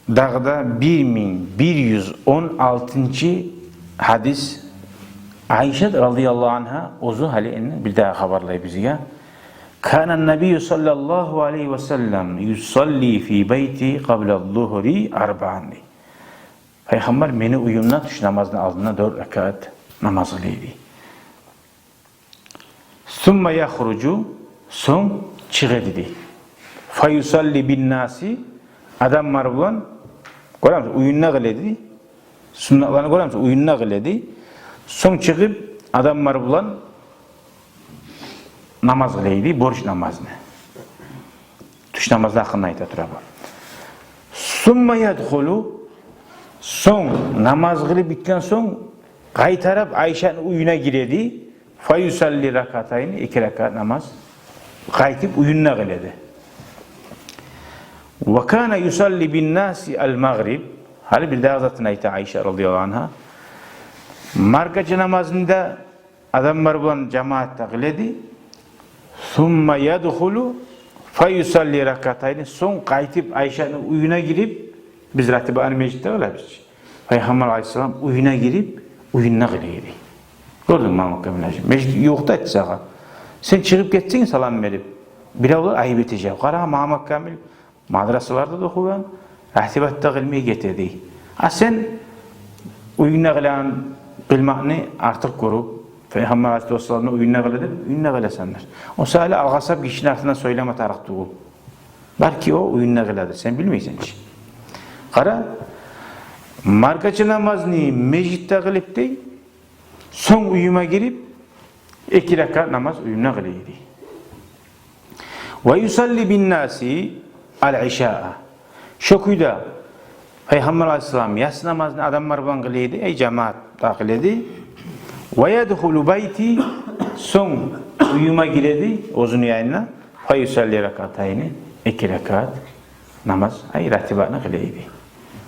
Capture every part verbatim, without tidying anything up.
Дагъы да бир минг бир юз он алтынчы гьадис. Айшат радияллагьу ангьа оьзю гьали энни бирдагъы хабарлай бизге. Кана набийю саллаллагьу алайгьи ва саллам юсалли фи байти къабла зугьри арбаан, дей. Пайхаммар мени уьюмде тюш намазны алдында дёрт ракаат намаз къыла эди. Сумма яхружу, сонг чыгъа эди, дей. Фаюсалли биннаси, адамлар булан, гёремисиз, уьюнде къыла эди. Суннатланы гёремисиз, уьюнде къыла эди. Сонг чыгъып адамлар булан намаз къыла эди, борч намазны. Тюш намазны гьакъында айта тура бу. Сумма ядхулу, сонг, намаз къылып битген сонг, къайтарып Айшаны уьюне гире эди. Фаюсалли ракаатайни, эки ракаат намаз къайтып уьюнде къыла эди. Ва кана юсалли биннаси ал-магъриб. Гьали бирдагъы затын айта Айша радияллагьу ангьа. Маркача намазны да адамлар булан жамаатда къыла эди. Сумма ядхулу фаюсалли ракаатайни. Сонг къайтып Айшаны уьюне гирип, биз ратибаны межитде къылабыз чы. Пайхаммар алайгьиссалам уьюне гирип, уьюнде къыла эди. Гёрдюнгмю, Магьаммат Камил гьажи? Межит ювукъда эди сагъа. Сен чыгъып гетсенг салам берип, биревлер айып этежек. Къара, Магьаммат Камил мадрасаларда да охугъан, ратибатны да къылмай гете, дей. А сен уьюнде къылагъан, къылмакъны артыкъ гёрюп, Пайхаммар алайгьиссалам уьюнде къыла деп, уьюнде къыласан дей. О саялы алгъасап гишини артындан сёйлеме тарыкъ тюгюл. Балики о уьюнде къыладыр, сен билмейсен чи. Къара, маркача намазны межитде къылып, дей, сонг уьюме гирип, эки ракаат намаз уьюмде къыла эди. Ва юсалли биннаси ал-ишаа. Шо кюйде Пайхаммар алайгьиссалам яссы намазны адамлар булан къыла эди, эй, жамаатда къыла эди. Ва ядхулу байти, сонг уьюме гире эди, оьзюню янына. Фаюсалли ракаатайни, эки ракаат намаз, ай, ратибатны къыла эди.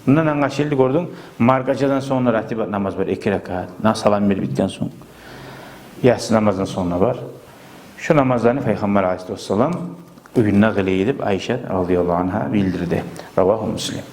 Мундан англашылды, гёрдюнг, маркачадан сонг да ратибат намаз бар, эки ракаат. На салам берип битген сонг, яссы намаздан сонг да бар. Шо намазланы Пайхаммар алайгьиссалам уьюнде къыла эди деп Айша радияллагьу ангьа билдирди. Равагьу Муслим.